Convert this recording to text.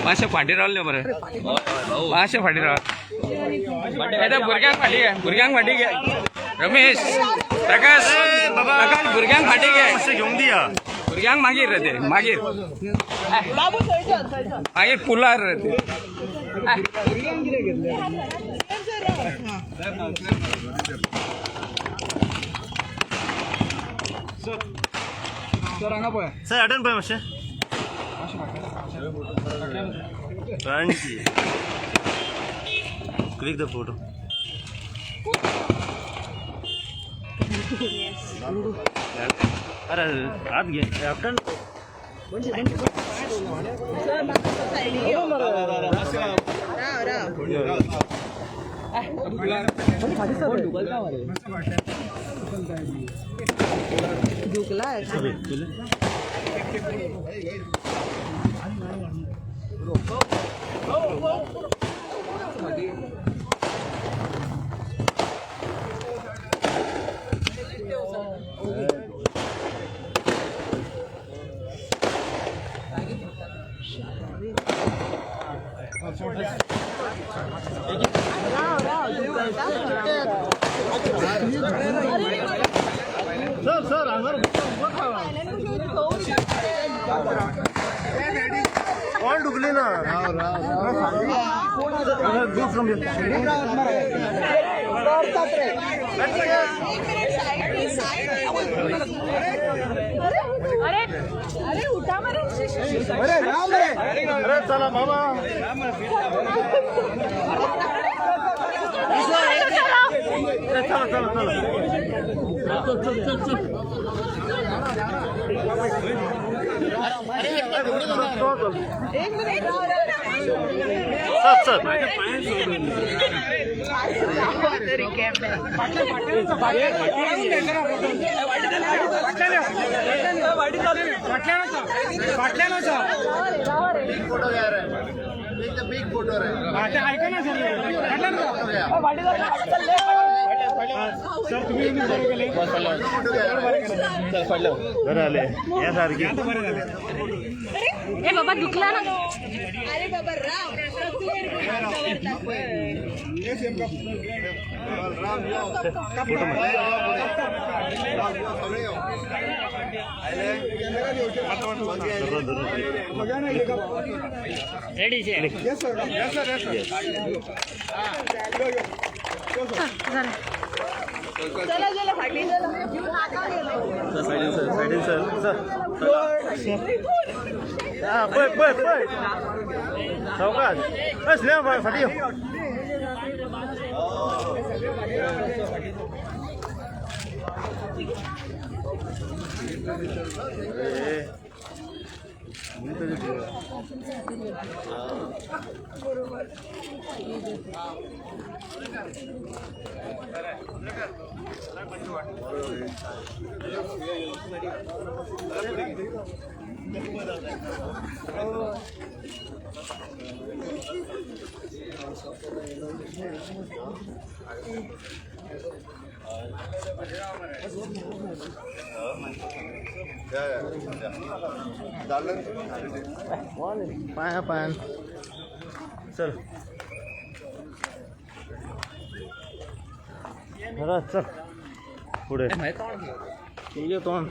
मातशें फाटीं रावले बरें, मातशें फाटीं राव. येता भुरग्यांक फाटीं घे, भुरग्यांक फाटीं घे. रमेश, प्रकाश, प्रकाश, भुरग्यांक फाटीं घे. घेवन दिया. भुरग्यांक मागीर रे, ते मागीर मागीर पुलार रे ते. सर, अटन पळय मातशें. Thank. Click the photo. अरे हात घे आपटन. सर सर, हांगर कोण डुकली ना. Go from. अरे अरे, उठा मरे. अरे राम रे, अरे चला बाबा. अरे चला चला चला, चल चल चल. एक मिनिट. Sir sir. Photo घ्या रे, बिग फोटो रे. ऐका ना सर. फोटो घ्या. बरं आले या सारखी. ए बाबा, दुखला ना. अरे बाबा, राव. फोटो मार. सगळे येऊ. धरून धरून. रेडी. चला चला, फाटी चला. सायडीन सर, सायडीन सर, सर. हा, पळय पळय पळय, सावकाश बस. फाटी यो. अरे, मी तरी दिलं. झालं. पाया पायान चल. बरं, चल पुढे. तुझे तोंड.